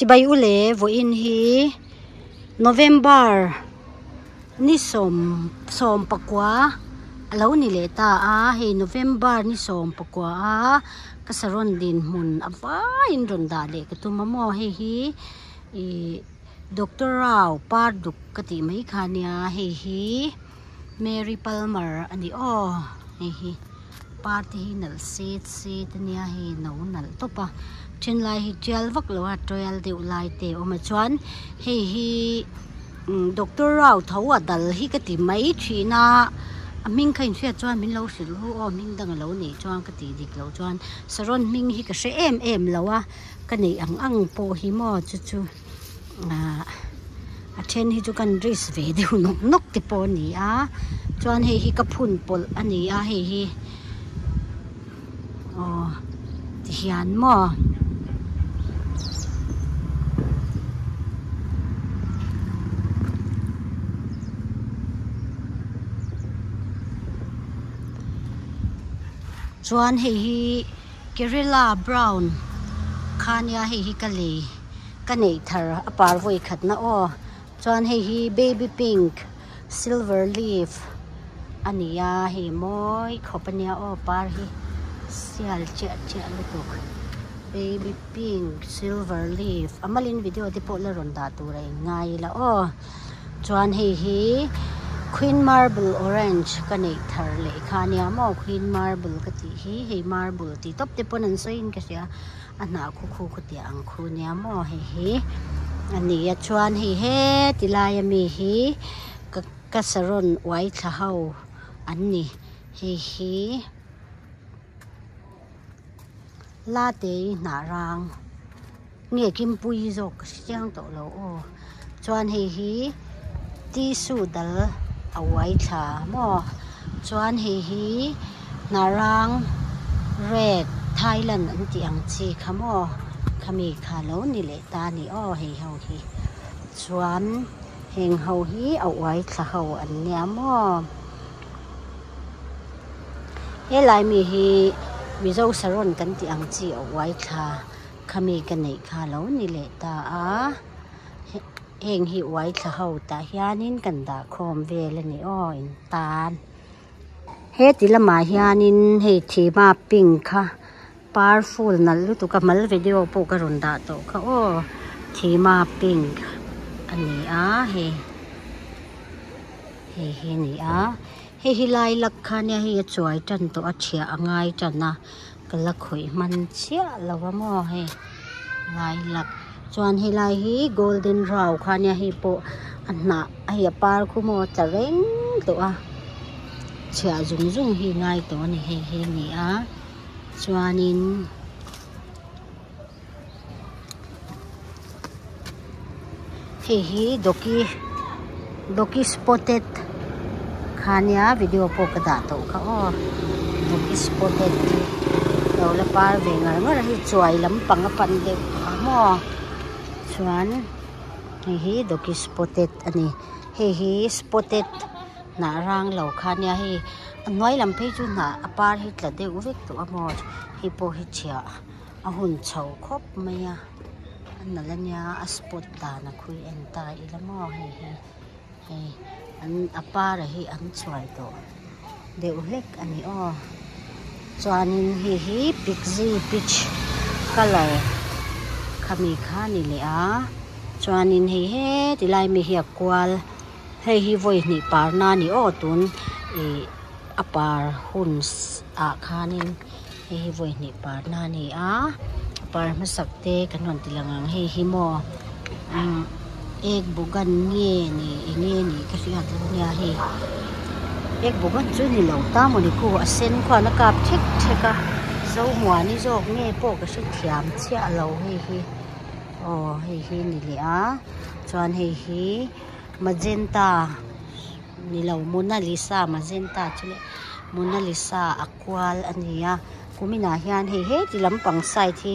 Chibai u le vawiin hi November ni sawm sawm pakua a lo ni leh ta a hei November ni sawm pakua a ka saron dinhmun a vaiin rawn dah leh ka tum a maw hei hi ihh Doctor Rao par duk ka tih mai kha nia hei hi Mary Palmer a ni aw hei hi. Par te hi nalh set set ania hei no nalh tawp a then lai hi tial vak lo a tial deuh lai te a awm a chuan hei hi umm doctor rao tho a dal hi ka ti mai thin a a hming kha inhriat chuan min lo hrilh ru aw hming dang alo neih chuan ka tih dik loh chuan saron hming hi ka hre em em lo a ka neih ang ang pawh hi maw chu chu ahh a then hi chu kan risk ve deuh nawk nawk te pawh a ni a chuan hei hi ka phun pawlh a ni a hei hi aw tihian maw. Chuan hei hi Kerala brown kha nia hei hi ka lei. Ka neih thar a par vawi khat na aw chuan hei hi baby pink silver leaf a ni a hei mawi khawp a nia aw par hi sial chiah chiah lutuk baby pink silver leaf a malin video te pawh la rawn dah tur a inngai ila aw chuan hei hi queen marble orange ka neih thar leh kha a nia maw queen marble ka tih hi hei marble tih tawp te pawn an sawiin ka hria. A hnah khu khu khu tih ang khu nia maw hei hi a ni a chuan hei heti laia mi hi ka ka saron uai thla ho an ni hei hi la te hi hnah rang nge kimpui zawk ka hre chiang tawh lo aw chuan hei hi tissue dal a uai thla maw chuan hei hi hnah rang red thailand an tih ang chi kha maw khami kha lo ni leh ta a ni aw hei ho hi chuan heng ho hi a uai thla ho an nia maw helai mi hi mizo saron kan tih ang chi a uai thla khami ka neih kha lo ni leh ta a. Heng hi uai thla ho tah hianin kan dah khawm vel a ni aw in tan. Heti lamah hianin hei thima pink kha par full nalh lutuk a mal video pawh ka rawn dah tawh kha aw thima pink a ni a hei hei hi a ni a hei hi lilac kha nia hei a chuai tan tawh a thiah a ngai tan a ka la khawih hman chiah lo a maw hei lilac chuan helai hi golden rau kha nia hei pawh a hnah hei a par khu maw a tla reng tawh a chhiah zung zung hi ngai tawh a ni hei hi a ni a chuanin hei hi dawki dawki spotted kha nia video pawh ka dah tawh kha aw dawki spotted lo la par ve ngar ngar a hei chuai lampang a pan deuh tawh a maw chuan hei hi dawki spotted a ni hei hi spotted hnah rang lo kha nia hei a hnuai lam phei chu hnah a par hi tla deuh vek tawh a maw hei pawh hi chhiah. A hun chho khawp mai a a nalh ania a spot dan a khui en ta ila maw hei hi hei an a para hi an chuai tawh deuh hlek a ni aw chuanin hei hi pixie peach colour khami kha a ni leh a chuanin hei heti lai mi hi a kual hei hi vawi hnih parna a ni aw tun ih a par hun ah khanin. Hei hi vawi hnih parna a ni a par hmasak te kan rawn ti lang ang hei hi maw umm ek bugan nge ni eng nge ni ka hriat lo nia hei ek bugan chu ni lo ta maw ni khu a sen khuan a kap thek thek a zomuani zawk nge pawh ka hrethiam chiah lo hei hi aw hei hi a ni leh a chuan hei hi magenta ni lo monalisa magenta chu leh monalisa a kual a ni a kuminah hian hei heti lampang side hi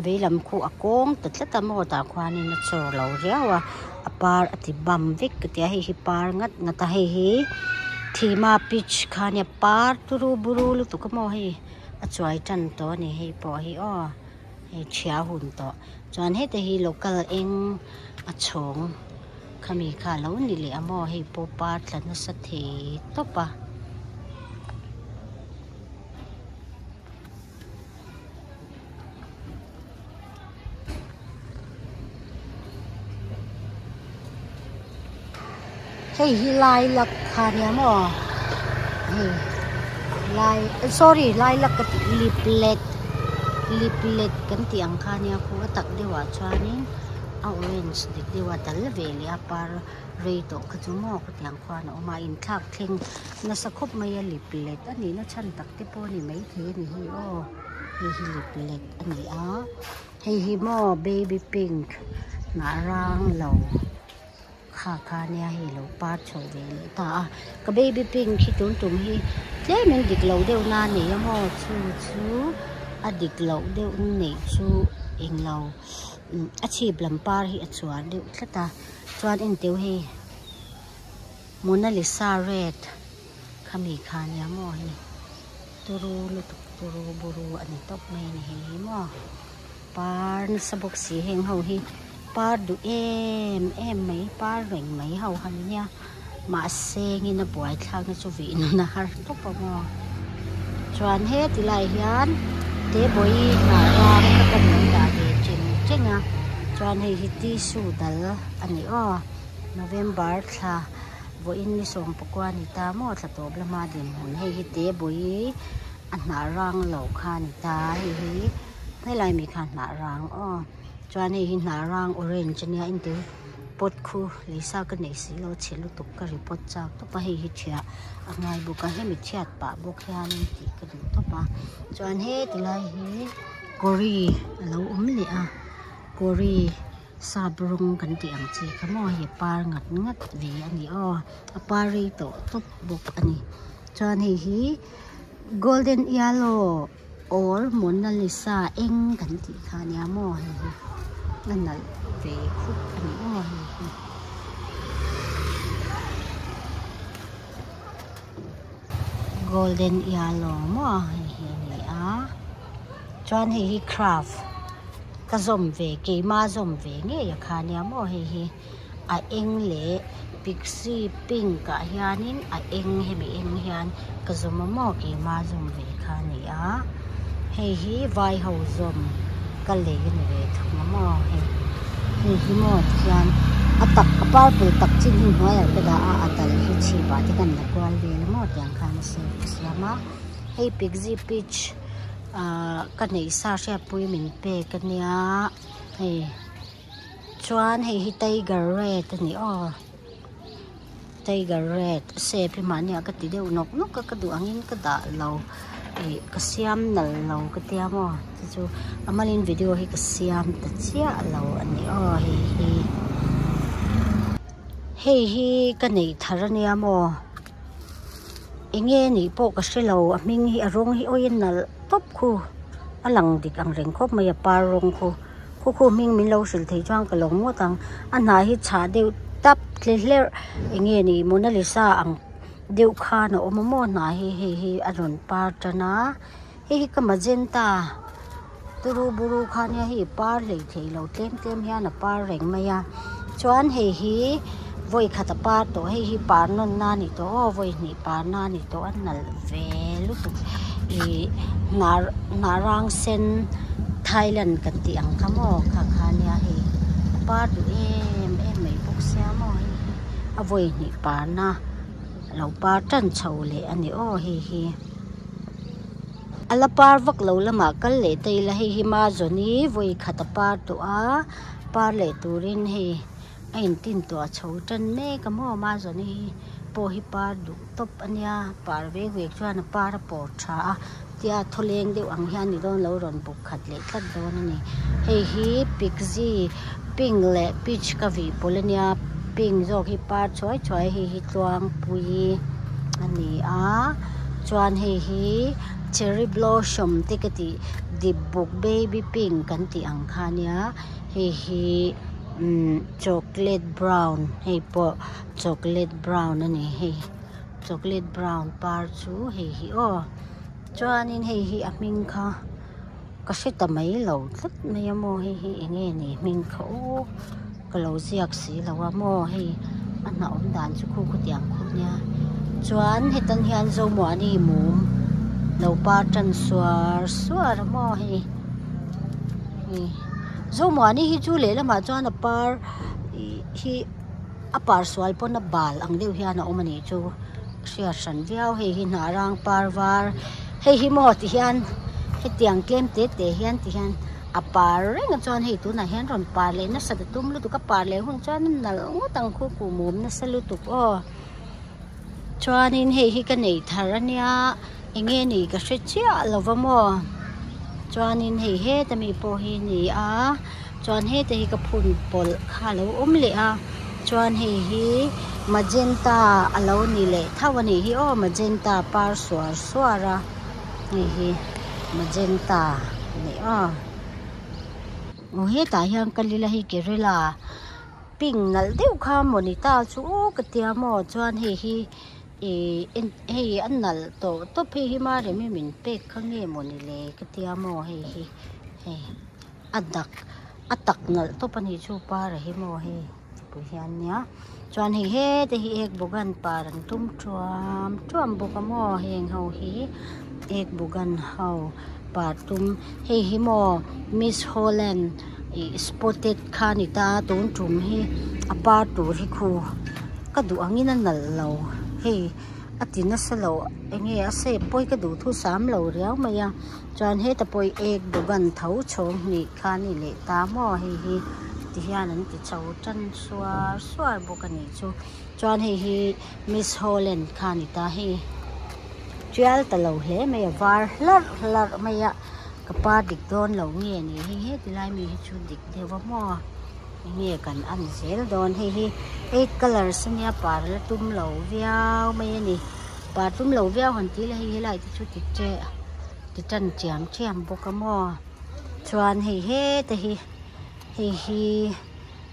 vei lam khu a kawng ta tlat a maw tah khuanin a chawr lo riau a a par a ti bam vek ka ti a hei hi par ngat ngat a hei hi thima peach kha ania par turu buru lutuk a maw hei a chuai tan tawh a ni hei pawh hi aw. Hei ṭhia hun tawh chuan heta hi local eng a chhawng khami kha a lo ni leh a maw hei pawh par tla nasa thei tawp a. Hei hi lilac kha nia maw hei lai sorry lilac ka tih liplet liplet kan tih ang kha nia khu a tak deuhah chuanin a orange dik deuh a dal ve leh a par rei tawh kha chu maw khutiang khuan a awm a inthlak thleng nasa khawp mai a liplet a nihna chhan tak te pawh a ni maithei a ni hi aw hei hi liplet a ni a hei hi maw baby pink hnah rang lo kha kha nia hei lo par chho ve leh ta a ka baby pink hi tun tum hi tlem in dik loh deuh na a nei a maw chu chu a dik loh deuh neih chu englo a chhip lam par hi a chuar deuh tlat a chuan enteu hei Mona Lisa red khami kha nia maw hei turu lutuk turu buru a ni tawp mai a ni hei hi maw par nasa bawk si heng ho hi par duh em em mai par reng mai ho han nia mahse ngin a buai thlak na chu vih nun a har tawp a maw chuan heti lai hian te bawi hnah rang kha ka rawn dah ve cheng cheng a chuan hei hi tissue dal a ni aw. November thla vawiin ni sawmpakua a ni ta maw thla tawp lama dinhmun hei hi te bawi a hnah rang lo kha a ni ta hei hi helai mi kha hnah rang aw chuan hei hi hnah rang orange ania engti pot khu lei sa ka neih si lo chhe lutuk ka ri pot chak tawp a hei hi thiah a ngai bawk a hemi chhiat pah bawk hianin tih ka duh tawp a chuan heti lai hi kawri a lo awm leh a kawri. Sap rawng kan tih ang chi kha maw hei par ngat ngat ve a ni aw a par rei tawh tawp bawk a ni chuan hei hi golden yellow or monalisa eng kan tih kha a nia maw hei hi a nalh ve khawp a ni aw hei hi. Golden yellow maw hei hi a ni a chuan hei hi craft ka zawm ve keima zawm ve ngei a kha nia maw hei hi a eng leh pixie pink ah hianin a eng hemi eng hian ka zawm a maw keima zawm ve kha a ni a hei hi vai ho zawm ka lei a ni ve thung a maw hei hei hi maw tikhian a tak a purple tak chin hi hnuaiah ka dah a a dal hi chhip ah te khan la kual vel a maw tiang khan a siam ka siam a hei pixie peach ahh ka neih sa hriatpui min pek a nia hei chuan hei hi tiger red a ni aw tiger red a shape hi mahni ah ka ti deuh nawk nawk a ka duh angin ka dah lo ih ka siam nalh lo ka tia maw chu chu a malin video hi ka siam ta chiah lo a ni aw hei hi hei hi ka neih thar a nia maw eng nge nih pawh ka hre lo a hming hi a rawng hi awi a nalh tawp khu a lang dik ang reng khawp mai a par rawng khu. Khaw khaw hming min lo hrilh theih chuan ka lo ngawt ang a hnah hi chhah deuh tap tle hlerh eng nge ni Mona Lisa ang deuh khan a awm a maw hnah hi hei hi a rawn par tan a hei hi ka magenta turu buru kha nia hei par hlei thei lo tlem tlem hian a par reng mai a chuan hei hi vawi khat a par tawh hei hi par nawn na a ni tawh aw vawi hnih par na a ni tawh a nalh ve lutuk ih hnah hnah rang sen. Thailand kan tih ang kha maw kha kha nia hei a par duh em em mai bawk sia maw hei hi a vawi hnih parna lo par tan chho leh a ni aw hei hi a la par vak lo lamah kal leh ta ila hei hi mazawni vawi khat a par tawh a par leh turin hei a intin tawh a chho tan mek a maw mazawni hi pawh hi par duh tawp a nia par vek vek chuan a par a pawr tha a tia thawleng deuh ang hian ni dawn lo rawn buk khat leh tlat dawn a ni hei hi pixie pink leh peach ka vih pawlh a nia pink zawk hi par chhuai chhuai hei hi tluangpui a ni a chuan hei hi cherry blossom te ka tih dip buk baby pink kan tih ang kha a nia hei hi umm chocolate brown hei pawh chocolate brown a ni hei. Chocolate brown par chu hei hi aw chuanin hei hi a hming kha. Ka hre ta mai lo tlat mai a maw hei hi eng nge ni hming kha aw ka lo ziak si lo a maw hei a hnah awm dan chu khu khutiang khu nia chuan hetan hian Zomuani mum lo par tan suar suar a maw hei hei Zomuani hi chu lehlamah chuan a par ih hi a par sual pawn a bal ang deuh hian a awm a nih chu hriat hran viau hei hi hnah rang par var hei hi maw ti hian hetiang tlem te te hian ti hian a par reng a chuan hei tunah hian rawn par leh nasa ta tum lutuk a par leh hun chuan a nalh ngawt ang khu kum awm nasa lutuk aw chuanin hei hi ka nei thar ania eng nge ni ka hre chiah lo va maw chuanin hei heta mi pawh hi a ni a chuan heta hi ka phun pawlh kha a lo awm leh a chuan hei hi magenta a lo ni leh tho a nih hi aw magenta par suar suar a hei hi magenta a ni aw aw hetah hian ka lila hi kerela pink nalh deuh kha maw ni ta chu aw ka tia maw chuan hei hi Ihh hei a nalh tawh tawp hei hi Maremi min pek kha nge maw ni le ka tia maw hei hi hei a dak a tak nalh tawp a nih chu para hi maw hei tupui hian nia chuan hei hete hi ek bugan par an tum thuam thuam bawk a maw heng ho hi ek bugan ho par tum hei hi maw miss holland ih spotted kha a ni ta tun tum hi a par tur hi khu ka duh angin a nalh lo hei a ti nasa lo eng nge a shape pawh hi ka duh thu sam lo riau mai a chuan heta pawh hi ek bugan tho chhawng hnih kha a ni leh ta maw hei hi ti hian an ti chho tan suar suar bawk a nih chu chuan hei hi miss holland kha a ni ta hei tial ta lo hle mai a var hlarh hlarh mai a. Ka pa dik dawn lo nge ni hei heti lai mi hi chu dik deuh a maw enge kan en zel dawn hei hi eight colours ania par la tum lo viau mai a ni par tum lo viau han tih ila hei helai te chu ti che ti tan chiam chiam bawk a maw chuan hei heta hi hei hi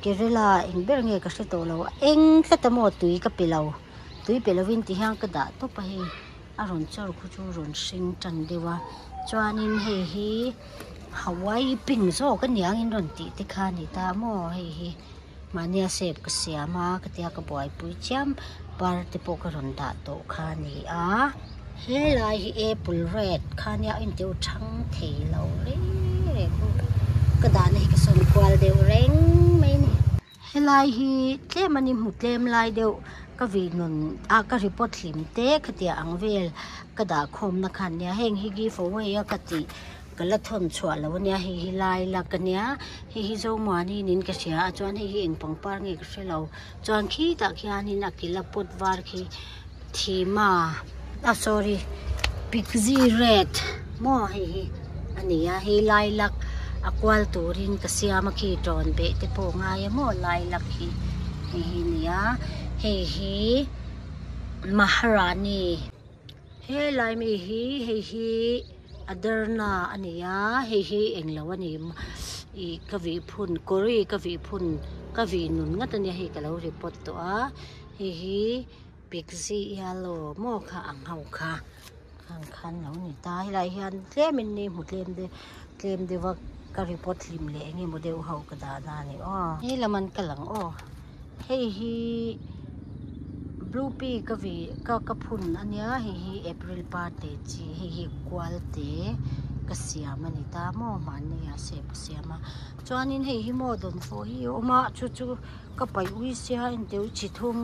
kerela eng ber nge ka hre tawh lo a eng tlat a maw tui ka pe lo tui pe lovin ti hian ka dah tawp a hei. A rawn chawr khu chu rawn hring tan deuh a chuanin hei hi hawaii pink zawk a niang in rawn tih te kha a ni ta maw hei hi mahnia shape ka siam a ka tia ka buaipui chiam par te pawh ka rawn dah tawh kha a ni a helai hi apple red kha nia a inteuh thang thei lo reng reng ka dahna hi ka sawn kual deuh reng mai a ni. Helai hi tlem a ni hmu tlem lai deuh ka vih nun a ka report hlim te khatiang ang vel ka dah khawm na khan nia heng hi give away a ka tih ka la thawn chhuah lo ania hei hi lai lak ania hei hi Zomuani niin ka hria a chuan hei hi eng pangpar nge ka hre lo chuan khitah khianin a kil a pot var khi thima a sorry pixie red maw hei hi a ni a hei lilac a kual turin ka siam a khi tawn beh te pawh a ngai a maw lilac hi hei hi a ni a hei hi maharani helai mi hi hei hi a darna a ni a hei hi englo a ni ih ka vih phun kawri ka vih phun ka vih nun ngat a nia hei ka lo report tawh a hei hi. Pixie yellow maw kha ang ho kha ang khan lo ni ta helai hian tlemin ni hmu tlem deuh tlem deuh a ka report hlim leh eng emaw deuh ho ka dah na a ni aw he lam an kal ang aw hei hi blue pea ka vih ka ka phun ania hei hi april par te chi hei hi kual te ka siam a ni ta maw mahni ah shape ka siam a chuanin hei hi maw dawnfawh hi a awm a chu chu ka paih ui sia enteu chi thum.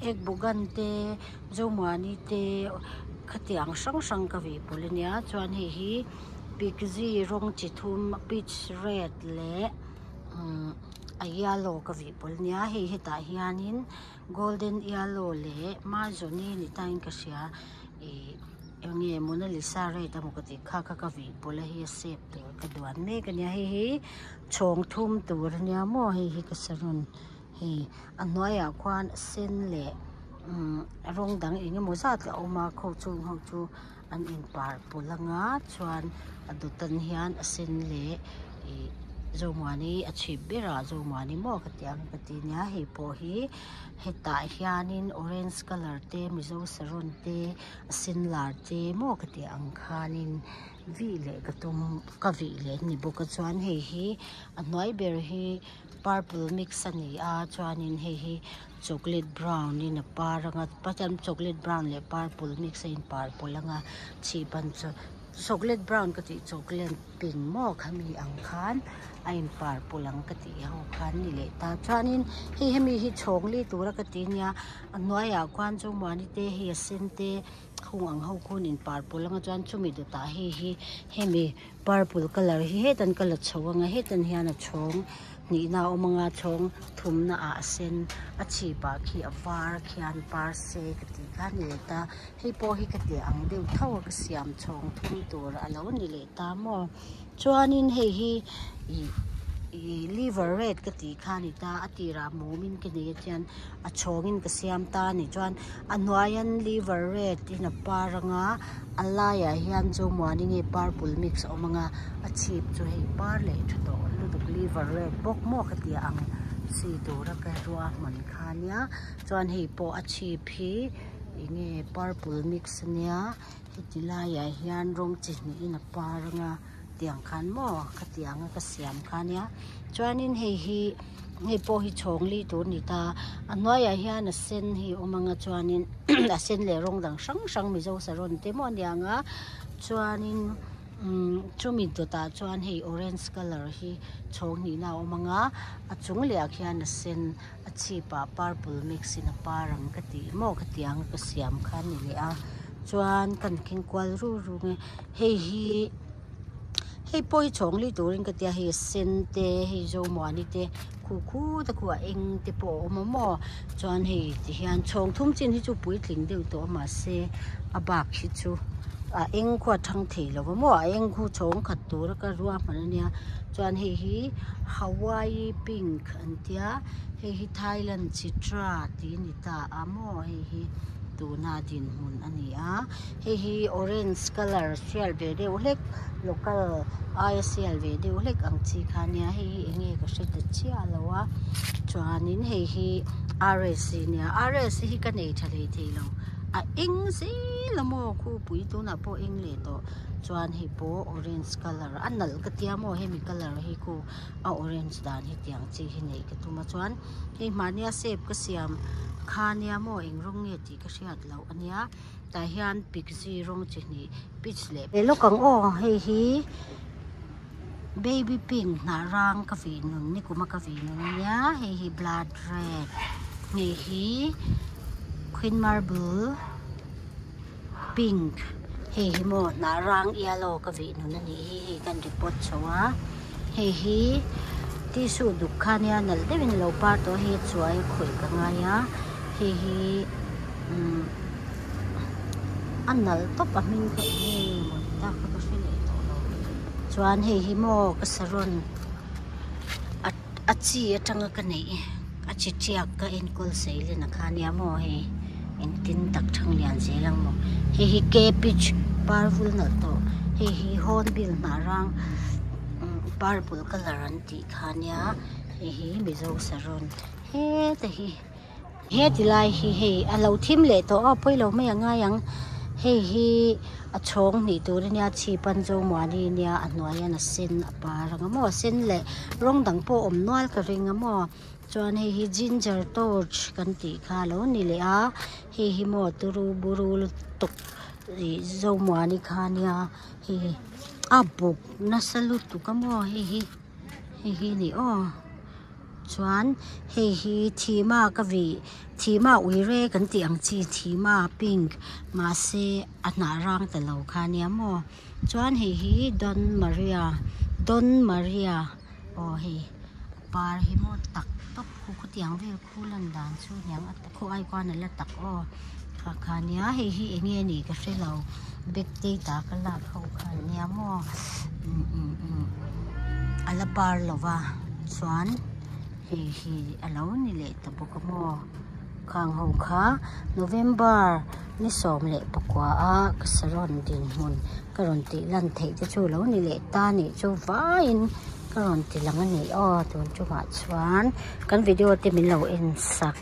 Ek bugan te Zomuani te khatiang hrang hrang ka vih pawlh ania chuan hei hi pixie rawng chi thum peach red leh umm a yellow ka vih pawlh ania hei hetah hianin golden yellow leh mazawni ni tain ka hria ih eng nge monalisa red emaw ka tih kha kha ka vih pawlh a hei a shape tur ka duan mek ania hei hi chhawng thum tur ania maw hei hi ka saron. Hei a hnuaiah khuan a sen leh umm rawng dang eng emaw zat a awm a khaw chung ho chu an in par pawlh anga chuan a dawt an hian a sen leh ih. Zomuani a chhip berah Zomuani maw ka ti ang ka ti nia hei pawh hi hetah hianin orange colour te mizo saron te a sen lar te maw ka tih ang khanin vih leh ka tum ka vih leh a ni bawk a chuan hei hi a hnuai ber hi purple mix a ni a chuanin hei hi chocolate brown in a par anga chocolate brown leh purple mix a in par pawlh anga chhip an chu chocolate brown ka tih chocolate pink maw khami ang khan a in par pawlh ang ka tih ho khan ni leh ta chuanin hei hemi hi chhawng li tura ka ti nia a hnuaiah khuan chu muani te hei a sen te hung ang ho khuan in par pawlh anga chuan chumi dawtah hei hi hemi purple colour hi hetan ka la chho anga hetan hian a chhawng hnihna a awm anga chhawng thumna ah a sen a chhip ah khi a var khian par se ka tih kha a ni leh ta hei pawh hi ka tih ang deuh tho a ka siam chhawng thum tur a lo ni leh ta maw chuanin hei hi ih ih liver red ka tih kha a ni ta a tirah mum in ka nei a chuan a chhawng in ka siam ta a ni chuan a hnuai an liver red in a par anga a laiah hian zomuani nge purple mix a awm anga a chhip chu hei par leh tha tawh lutuk liver red bawk maw ka ti ang chi tura ka ruahman kha ania chuan hei pawh a chhip hi eng nge purple mix ania heti laiah hian rawng chi hnihin a par anga tiang khan maw khatiang a ka siam kha ania chuanin hei hi hei pawh hi chhawng li tur a ni ta a hnuaiah hian a sen hi a awm anga chuanin a sen leh rawng dang hrang hrang mizo saron te maw a niang a chuanin umm chumi dawtah chuan hei orange colour hi chhawng hnihna a awm anga a chung leh ah khian a sen a chhip ah purple mix in a par ang ka tih maw ka tih ang ka siam kha a ni leh a chuan kan keng kual ru ru nge hei hi hei pawh hi chhawng li turin ka tia hei a sen te hei zomuani te khu khu te khu a eng te pawh a awm a maw chuan hei ti hian chhawng thum chin hi chu puitling deuh tawh a mahse a bak hi chu a eng khu a thang thei lo va maw a eng khu chhawng khat tura ka ruahman ania chuan hei hi hawaii pink an tia hei hi thailand chitra tih a ni ta a maw hei hi tuna dinhmun a ni a. Hei hi orange colour sial ve deuh hlek local aia sial ve deuh hlek ang chi kha ania hei hi eng nge ka hre ta chiah lo a chuanin hei hi r s a nia r s hi ka nei tha hlei thei lo a eng zel a maw khupui tunah pawh eng leh tawh chuan hei pawh orange colour a nalh ka tia maw hemi colour hi khu a orange dan hi tiang chi hi neih ka tum a chuan hei mahnia shape ka siam kha nia maw eng rawng nge tih ka hriat loh ania. Tah hian pixie rawng chi hnih peach leh leh lawk ang aw hei hi baby pink hnah rang ka vih nun ni kum a ka vih nun ania hei hi blood red hei hi queen marble pink hei hi maw hnah rang yellow ka vih nun a nih hi hei kan report chho a hei hi tissue duk kha ania nalh deuhin a lo par tawh a hei a chuai a khawih ka ngai a hei hi umm a nalh tawp a hming kha eng nge maw ni tak kha ka hre leh tawh lo chuan hei hi maw ka saron a a chi atanga ka neih a chi tiak ka enkawl sei len a kha ania maw hei engtin tak thang lian zel ang maw hei hi cabbage parvul nalh tawh hei hi hornbill hnah rang purple colour an tih kha ania hei hi mizo saron heta hi. He ti lai hi hei a lo thim leh tawh a pawi lo mai a ngai ang hei hi a chhawng hnih tur ania chhip an zomuani ania a hnuai hian a sen a par ang a maw a sen leh rawng dang pawh a awm nual ka ring a maw chuan hei hi ginger torch kan tih kha a lo ni leh a hei hi maw turu buru lutuk ih zomuani kha ania hei a buk nasa lutuk a maw hei hi hei hi a ni aw. Chuan hei hi thima ka vih thima uire kan tih ang chi thima pink mahse a hnah rang ta lo kha ania maw chuan hei hi don maria don maria aw hei a par hi maw tak tawp khu khutiang vel khu lan dan chu aniang a khaw ai khuan a la tak aw kha kha ania hei hi eng nge nih ka hre lo bag data ka lak ho kha ania maw umm umm umm a la par lo va chuan hei hi a lo ni leh ta bawk a maw khang ho kha November ni 14 a ka saron dinhmun ka rawn tih lan theih te chu lo ni leh ta nih chu vaiin. Ka rawn ti lang a ni aw tun chungah chuan kan video te min lo en sak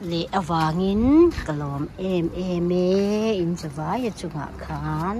leh avangin ka lawm em em e in zavai a chungah khan.